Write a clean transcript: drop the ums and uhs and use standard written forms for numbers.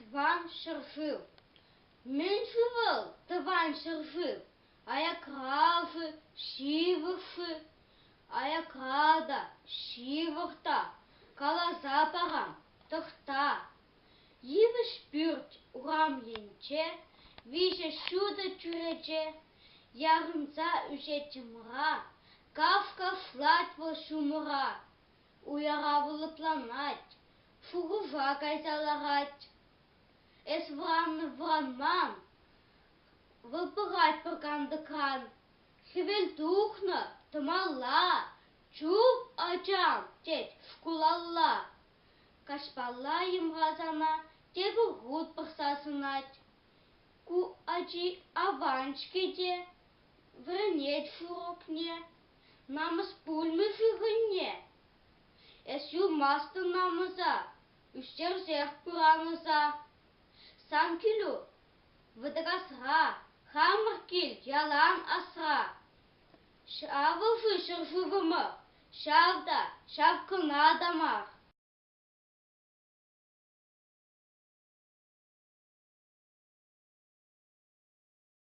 Тӑван ҫӗршыв. Мӗн-ши вӑл тӑван ҫӗршыв? Аякра-ши, ҫывӑх-ши? Аякра та, ҫывӑх та, каласа парам, тӑхта. Йывӑҫ пӳрт урам енче, виҫӗ ҫутӑ чӳрече, ярӑнса ӳсет йӑмра, кав-кавлать вӑл ҫумӑра. Уяра вӑл лӑпланать, шухӑша кайса ларать. Эс вӑраннӑ-вӑранман, вӑл пӑхать пӗр кантӑкран. Хӗвел тухнӑ, тӑмалла, чуп, ачам, тет, шкулалла. Каҫпалла йӑмра сана тепӗр хут пӑхса сӑнать. Ку ачи аван-ҫке те, вӗренет урокне. Намӑс пулмӗ-ши хӑйне? Эс юлмастӑн намӑса, ӳстерсех пыран ӑса. Сан килӳ Вӑтӑкасра, хамӑр кил ялан асра. Ҫавӑ-ши ҫӗршывӑмӑр, ҫав та, ҫав кӑна та мар.